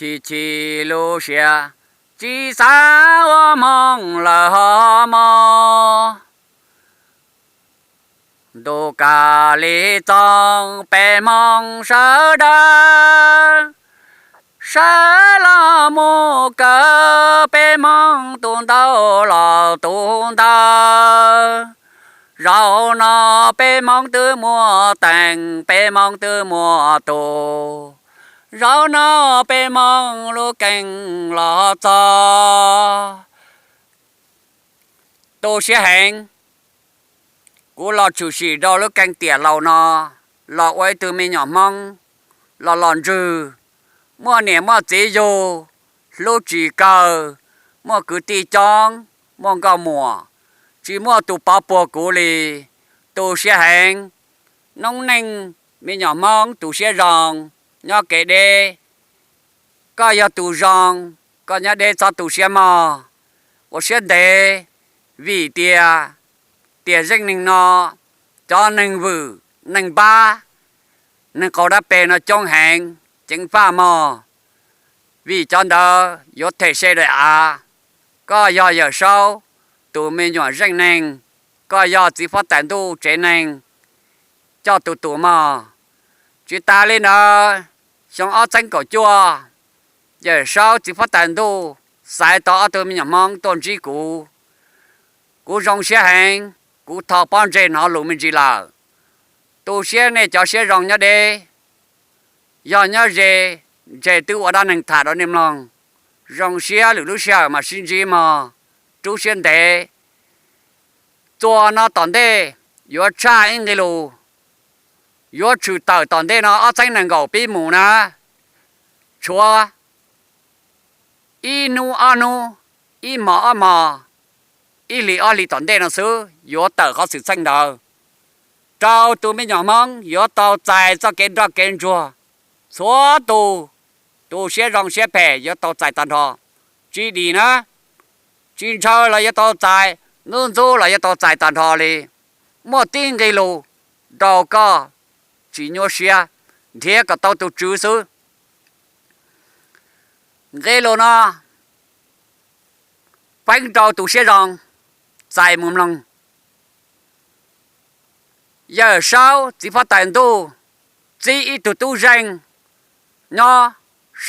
chim chim lub siab, tsis xav ua hmoov lawm ho mog. Ntuj kav li txoos peb hmoov sawv daws, sawv los mus kawm peb hmoov tus ntau los tus ntawd. Zaum no peb hmoov twb muaj teem, peb hmoov twb muaj tus, zaum no peb hmoov lub keeb los txog. Tu siab heev, kuv los tshwm sim rau lub keeb tiam laus no, los ua ib tug me nyuam hmoob los los ntswg, muaj niam muaj txiv yug, hlub tsis kaw, muaj kwv tij coob, muaj nkauj muam, tsis muaj tus pov puag kuv li. Tu siab heev, noob neej me nyuam hmoob tu siab zoo, nyob kev deb, koj yog tus zoo, koj nyob deb txhob tu siab mog. Ua siab ntev, vim tias tiam zeej neeg no cov neeg vwm neeg npab, neeg qaug dab peg no coob heev, ceev faj mog. Vim cov ntawd yuav them se daim av. Koj yog Yawm Saub tus me nyuam zeej neeg, koj yog txiv huab tais ntuj tsev neeg, coj tus tus mog. Tsis tas li ntawd, xyoo ob txheeb kaum cuaj, Yawm Saub txiv huab tais ntuj xaiv tau ob tug me nyuam hmoob tuaj ntsib kuv. Kuv zoo siab heev, kuv tho pob ntseg hnov lus me ntsis lawm. Tu siab nej cov siab zoo nyob deb, yog nyob ze, ntshe twb ua dab neeg tham rau nej mloog. Zoo siab lwm lub sij hawm mam sib ntsib mog, rub siab ntev. Txuas no tom ntej yuav tshaj ib nqe lus, yuav tshwm tawm tom ntej no ob txheeb nees nkaum pib mus na, tshuav ib hnub ob hnub, ib hmo ob hmo, ib hlis ob hlis tom ntej no xwb yuav tawm qhov xwm txheej ntawd rau tus me nyuam hmoob yuav tau txais txoj kev nroj kev ntsuag. Txhua tus, tus siab zoo siab phem yuav tau txais tag nrho. Tsis dim na, tsis ntshaw los yuav tau txais, ntxub ntxub los yuav tau txais tag nrho li. Muaj tib nqe lus rau koj tsis nyuaj siab, nrhiav kom tau tus tswv xwb. Nqe lus no feeb rau tus siab zoo, txais mus mloog. Yawm Saub txiv huab tais ntuj txib ib tug tub zeej nyob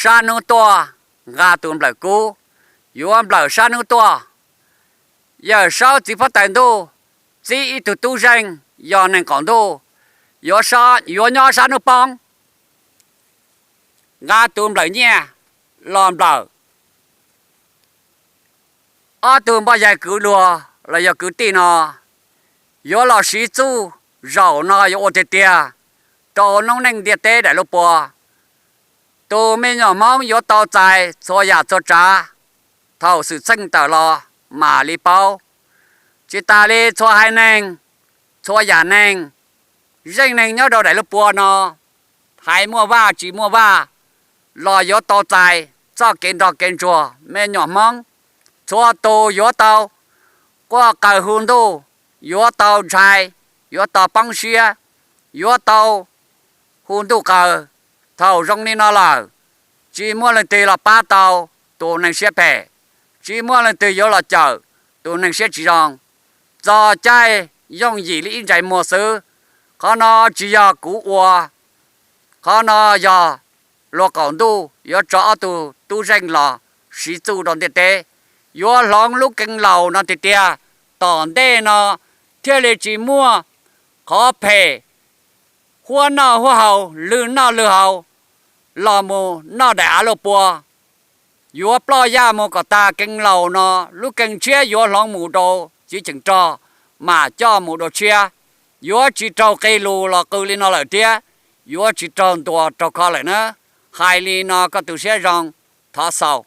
sab hnub tuaj, nqa tus nplawm kub yuav nplawm sab hnub tuaj. Yawm Saub txiv huab tais ntuj txib ib tug tub zeej yog neeg qaum ntuj, yuav nyob sab hnub poob, nqa tus nplawm nyiaj los nplawm. Ob tug npoj yaig kwv luag los yog kwv tij no yuav los siv txuj, zaum no yuav ua tiag tiag rau noob neej ntiaj teb daim lub pua. Tus me nyuam hmoob yuav tau txais txhua yam txhua tsav, thaum xwm txheej tawm los mam li paub. Tsis tas li txhua haiv neeg, txhua yam neeg, zeej neeg nyob rau daim lub pua no, hais muaj vaj tsis muaj vaj los yuav tau txais txoj kev nrog kev ntsuag. Me nyuam hmoob txhua tus yuav tau quaj qw hu ntuj, yuav tau ntshai, yuav tau poob siab, yuav tau hu ntuj qw. Thaum zoo li no lawm, tsis muaj leej twg los pab tau tus neeg siab phem, tsis muaj leej twg yuav los cawm tus neeg siab tsis zoo. Txog caij yooj yim li ib ntsais muag xwb. Qhov no tsis yog kuv ua, qhov no yog luag qaum ntuj yuav tso ob tug tub zeej los siv txuj rau ntiaj teb, yuav hloov lub keeb laus no tiag tiag. Tom ntej no thiaj li tsis muaj qhov phem, huab noj huab haus, lwg noj lwg haus, los mus noj daim av luaj pua, yuav ploj yaj mus kom tag keeb laus no. Lub keeb tshiab yuav hloov mus rau txiv cheem rog, mam coj mus dua tshiab. Yuav tsis raug qe lus los qw li no lawm thiab, yuav tsis raug ntuas raug kho lawm na. Hais li no koj tus siab zoo, thov xaus.